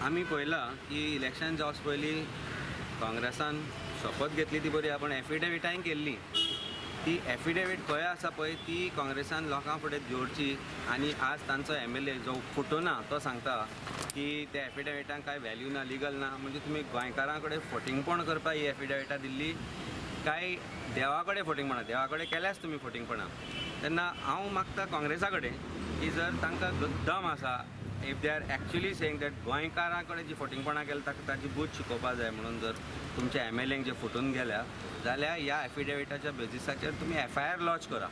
आमी पळयलां की इलेक्शन जावचे पयलीं काँग्रेसान शपथ घेतली ती बरी, आपण एफिडेविटाय केल्ली. ती एफिडेवीट खंय आसा पळय ती काँग्रेसान लोकां फुडें दवरची. आनी आज तांचो एमएलए जो फुटोना तो सांगता की त्या एफिडेविटांक कांय व्हॅल्यू ना, लिगल ना. म्हणजे तुमी गोंयकारां कडेन फटींगपण करपाक ही एफिडेविटां दिल्ली काय देवा कडेन फटींगपणां? देवा कडेन केल्याच तुमी फटींगपणां. तेन्ना हांव मागता काँग्रेसा कडेन की जर तांकां दम आसा, if they are actually saying that गोंयकारां कडेन जी फटींगपणां केल्या ताका ताजी बूद शिकोवपा जाय म्हणून जर तुमच्या एमएलएंक जे फुटून गेल्या जाल्यार ह्या एफिडेविटाच्या बेजिसाचेर तुमी एफआयआर लॉज करा,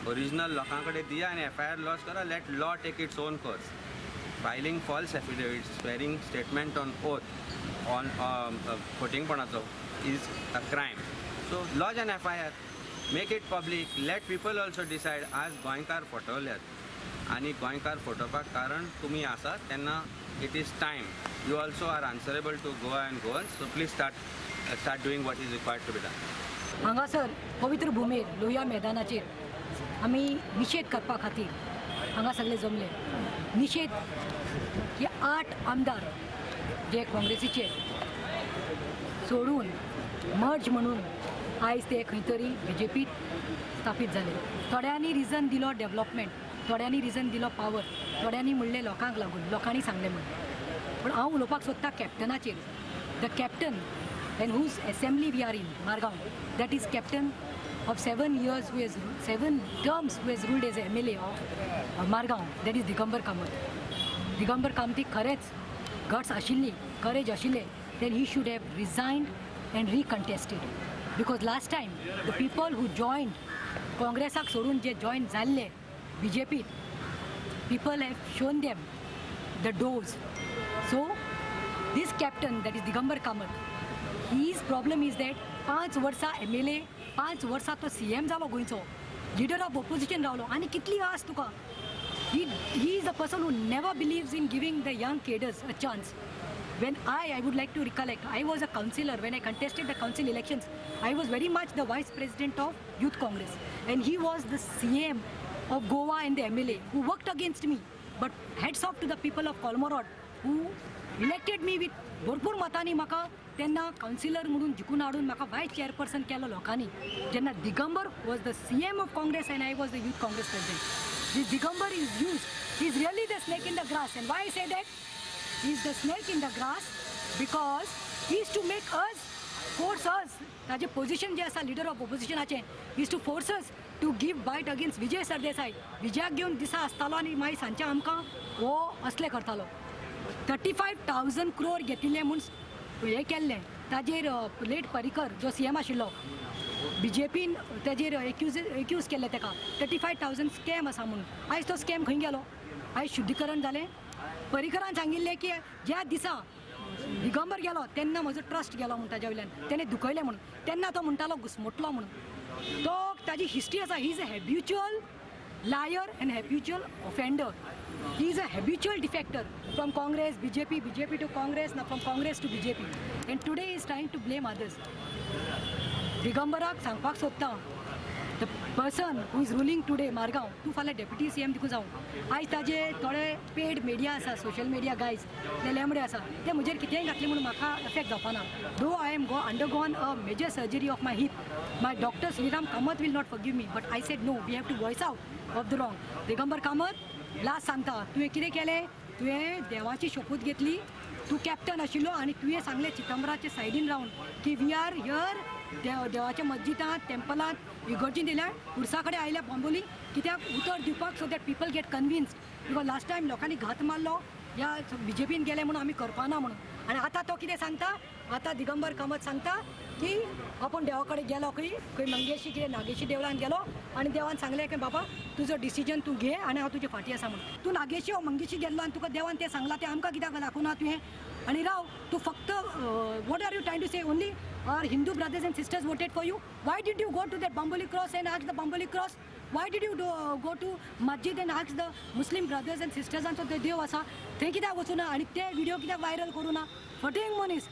ओरिजिनल लोकां कडेन दिया आनी एफआयआर लॉज करा. Let law take its own course. Filing false affidavit, swearing statement on oath on फटींगपणाचो is a crime. So lodge an FIR, make it public, let people also decide. आज गोंयकार फटवल्यात आनी गोंयकार फटोवपाक कारण तुमी आसात. तेन्ना it is time you also are answerable to Goa and Goan. So please start doing what is required to be done. हांगासर पवित्र भुमेर लोहिया मैदानाचेर आमी निशेध करपा खातीर हांगा सगळे जमले. निशेध की 8 आमदार जे काँग्रेसीचे सोडून मर्ज म्हणून आयज ते खंय तरी बीजेपीत स्थापीत जाले. थोड्यांनी रिजन दिलो डेवलपमेंट, थोड्यांनी रिजन दिलो पावर, थोड्यांनी म्हणलें लोकांक लागून, लोकांनी सांगलें म्हणून. पूण हांव उलोवपाक सोदता कॅप्टनाचेर. The captain and whose assembly we are in Margao, that is captain of 7 years who has 7 terms who has ruled as MLA of Margao, that is Digambar Kamat. Digambar कामतीक खरेंच गट्स आशिल्ली, करेज आशिल्लें, then he should have resigned and recontested. Because last time the people who joined काँग्रेसाक सोडून जे join जाल्ले बीजेपीत, people have shown them the doors. So this captain, that is Digambar Kamat, his problem is that 5 वर्सां MLA, 5 वर्सां तो CM जालो गोंयचो, leader of opposition रावलो, आनी कितली आस तुका. He is a person who never believes in giving the young cadres a chance. When I would like to recollect, I was a councillor when I contested the council elections. I was very much the vice president of Youth Congress, and he was the CM of Goa and the MLA who worked against me. But hats off to the people of Kolmorod who elected me with भरपूर मतांनी म्हाका तेन्ना councillor म्हणून जिखून हाडून म्हाका voice chairperson केलो लोकांनी. जेन्ना Digambar was the CM of Congress and I was the Youth Congress president. This Digambar is used, he is really the snake in the grass. And why I say that? He is the snake in the grass because he is to make us, force us, ताजें position जें आसा leader of ऑपोजिशनाचें, is to force us to give bite against Vijay Sardesai. विजयाक घेवन दिसा आसतालो आनी मागीर सांजचे आमकां हो असलें करतालो. 35,000 क्रोर घेतिल्ले म्हूण हें केल्लें. ताजेर लेट परिकर जो सीएम आशिल्लो, बीजेपीन ताजेर एक्यूज केल्लें ताका 35,000 स्कॅम आसा म्हणून. आयज तो स्कॅम खंय गेलो? आयज शुद्धीकरण जालें. परिकरान सांगिल्लें की ज्या दिसा दिगंबर गेलो तेन्ना म्हजो ट्रस्ट गेलो म्हूण ताज्या वयल्यान तेणें दुखयलें म्हणून, तेन्ना तो म्हणटालो घुसमटलो म्हणून. तो ताजी हिस्ट्री आसा. He is a habitual liar and habitual offender. He is a habitual defector from Congress, BJP, BJP to Congress, now from Congress to BJP. And today he is trying to blame others. दिगंबराक सांगपाक सोदता, the person who is ruling today Margao, तूं फाल्यां deputy CM देखून जावं. आयज ताजे थोडे पेड media आसा, सोशल मिडिया गायज, ते लेमडे आसा, ते म्हजेर कितेंय घातलें म्हणून म्हाका एफेक्ट जावपा ना. Though I am undergone a major surgery of my hip, my doctor Shriram Kamat will not forgive me, but I said no, we have to voice out of the wrong. Digambar Kamat last सांगता, तुवें कितें केलें? तुवें देवाची शपूत घेतली, तूं captain आशिल्लो आनी तुवें सांगलें चिदंबराचे सायडीन रावन की we are here देवाच्या मस्जिदांत, टेम्पलांत, इगर्जीन दिल्या पुरसा कडेन आयल्या बांबोली कित्याक उतर दिवपाक, so that people get convinced. Because last time लोकांनी घात मारलो ह्या बीजेपीन गेले म्हणून आमी करपाना म्हणून. आनी आतां तो कितें सांगता? आतां दिगंबर कामत सांगता की आपूण देवा कडेन गेलो खंय खंय मंगेशी कितें नागेशी देवळान गेलो आनी देवान सांगलें की बाबा तुजो डिसिजन तूं घे आनी हांव तुजे फाटीं आसा म्हणून. तूं नागेशी ओ मंगेशी गेल्लो आनी तुका देवान तें सांगलां तें आमकां कित्याक दाखोवना तुवें? आनी राव तूं फक्त what are you trying to say? Only our Hindu brothers and sisters voted for you. Why did you go to that Bambolim cross and ask the Bambolim cross? Why did you go to masjid and ask the Muslim brothers and sisters आंचो ते देव आसा थंय कित्याक वचूना आनी ते video कित्याक viral करूं ना? फटींग मनीस.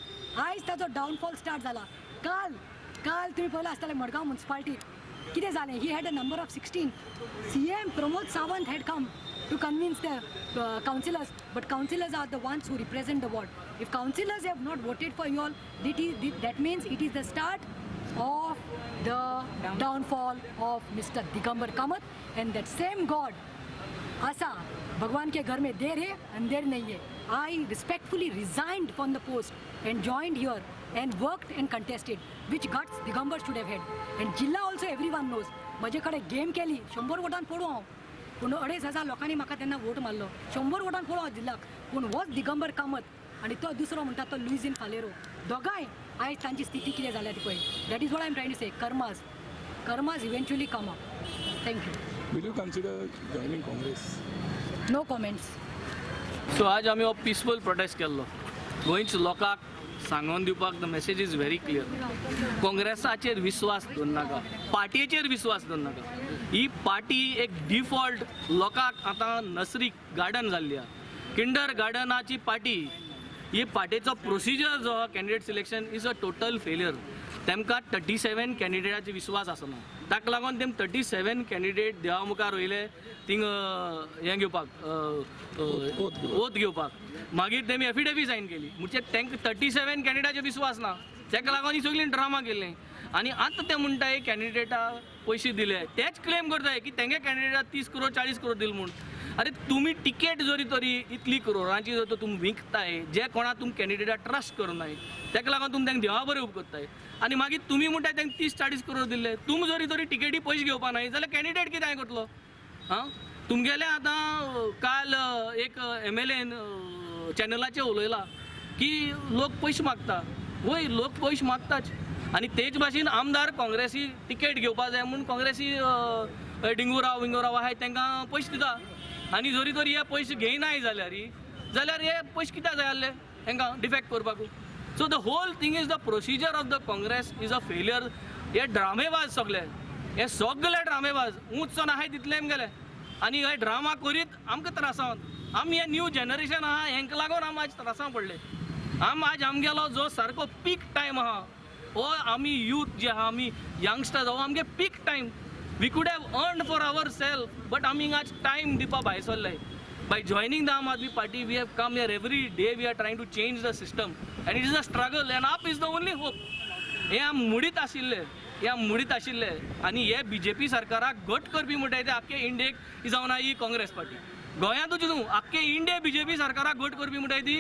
आयज ताजो डावनफॉल स्टार्ट जाला. काल काल तुमी पळयलां आसतलें मडगांव मुन्सिपाल्टीत कितें जालें. He had a number of 16. CM Pramod Sawant had come to convince the councillors, but councillors are the ones who represent the ward. If councillors have not voted for you all, that means it is the start of the downfall of Mr. Digambar Kamat. And that same God, Asa, Bhagwan K घर में देर है अंधेर नहीं है. I respectfully resigned from the post and joined here and worked and contested, which guts Digambar should have had. And जिल्हा also everyone knows. म्हजे कडेन game केली 100 वोटान पडूं हांव, पूण 2500 लोकांनी म्हाका तेन्ना वोट मारलो. 100 वोटान पडूं हांव जिल्लाक, पूण होच दिगंबर कामत आनी तो दुसरो म्हणटा तो लुईझीन फालेरो, दोगांय आयज तांची स्थिती कितें जाल्या ती पळय. That is what I am trying to say. Karmas eventually come up. Thank you. Will you consider joining Congress? No comments. So आज आमी हो पिसफूल प्रोटेस्ट केल्लो गोंयच्या लोकांक सांगून दिवपाक. The message is very clear. काँग्रेसाचेर विस्वास दवरनाका, पार्टीचेर विस्वास दवरनाका. ही पार्टी एक डिफॉल्ट लोकांक आतां नर्सरी गार्डन जाल्ली आहा, किंडर गार्डनाची पार्टी. ही पार्टीचो प्रोसिजर जो आहा candidate selection is a total failure. तेमकां 37 कॅन्डिडेटाचेर विस्वास आसना, ताका लागून तेम 37 कॅन्डिडेट देवा मुखार वयले थिंग हें घेवपाक, ओथ घेवपाक. मागीर तेमी एफिडेवीट सायन केली, म्हणजे तांकां 37 कॅन्डिडेटाचेर विस्वास ना, ताका लागून ही सगळीं ड्रामा केल्ली. आनी आतां ते म्हणटाय कॅन्डिडेटा पयशे दिले, तेच क्लेम करताय की तेंगे कॅन्डिडेटा 30 करोड 40 करोड दिले म्हूण. अरे तुमी टिकेट जरी तरी इतली करोडांची जर तुमी विकताय, जे कोणा तुमी कॅन्डिडेटा ट्रस्ट करनाय, ताका लागून तुमी तांकां देवा बरें उब करताय. आनी मागीर तुमी म्हणटाय तांकां 30-40 करोड दिल्ले, तुमी जरी तरी टिकेटी पयशे घेवपा नाय जाल्यार कॅन्डिडेट कितें करतलो? आं, तुमगेले आतां काल एक MLA चॅनलाचेर उलयला की लोक पयशे मागता. वय, लोक पयशे मागताच. आनी तेच भाशेन आमदार काँग्रेसी टिकेट घेवपा जाय म्हूण काँग्रेसी डिंगुराव विंगुराव आहाय तांकां पयशे दिता. आनी जरी तरी हे पयशे घेयनाय जाल्यार हे पयशे कित्याक जाय आसले तांकां डिफेक्ट करपाक? So the whole thing is the procedure of the Congress is a failure. हे ड्रामेबाज सगळे, हे सगळे ड्रामेबाज उंचोन आहाय तितले गेले. आनी हे ड्रामा करीत आमकां त्रासांत, आमी हे न्यू जनरेशन आहा हेंकां लागून आमी आज त्रासां पडले. आम आज आमगेलो जो सारको पीक टायम आहा, हो आमी यूथ जे आहा, आमी यंगस्टर्स, हो आमगे peak time. We could have earned for our self, but आमी आज टायम दिवपा भायर सरले. By joining the Aam Aadmi Party, we have come here every day. We are trying to change the system, and it is a struggle, and AAP is the only hope. हे आम मुडीत आशिल्ले, हे आम मुडीत आशिल्ले. आनी हे BJP सरकाराक घट करपी म्हणटाय ते आख्खे इंडियेक ही जावन आहा ही काँग्रेस पार्टी. गोंयांतूच न्हू, आख्खे इंडिये BJP सरकाराक घट करपी म्हणटाय ती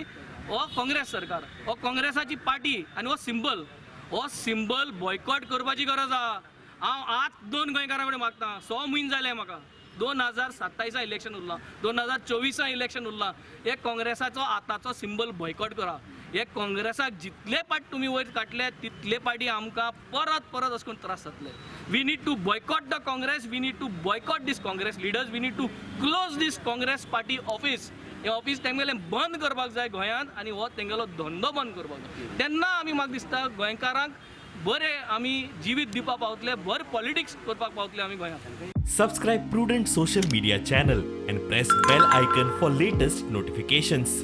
हो काँग्रेस सरकार, हो काँग्रेसाची पार्टी. आनी हो सिंबल, हो सिंबल बॉयकॉट करपाची गरज आहा. हांव आज 2 गोंयकारां कडेन मागता, 6 म्हयने जाले म्हाका, 2027 इलेक्शन उरलां, 2024 इलेक्शन उरलां. हे काँग्रेसाचो आतांचो सिंबल बॉयकॉट करा. हे काँग्रेसाक जितले पाट तुमी वयर काडले तितले पाटी आमकां परत परत अशें करून त्रास जातले. We need to boycott the Congress, we need to boycott this Congress leaders, we need to close this Congress party office. हें ऑफीस तेंगेलें बंद करपाक जाय गोंयांत, आनी हो तेंगेलो धंदो बंद करपाक जाय. तेन्ना आमी म्हाका दिसता गोंयकारांक बरें आमी जिवीत दिवपाक पावतले, बरें पॉलिटिक्स करपाक पावतले आमी गोंयांत. Subscribe Prudent social media channel and press bell icon for latest notifications.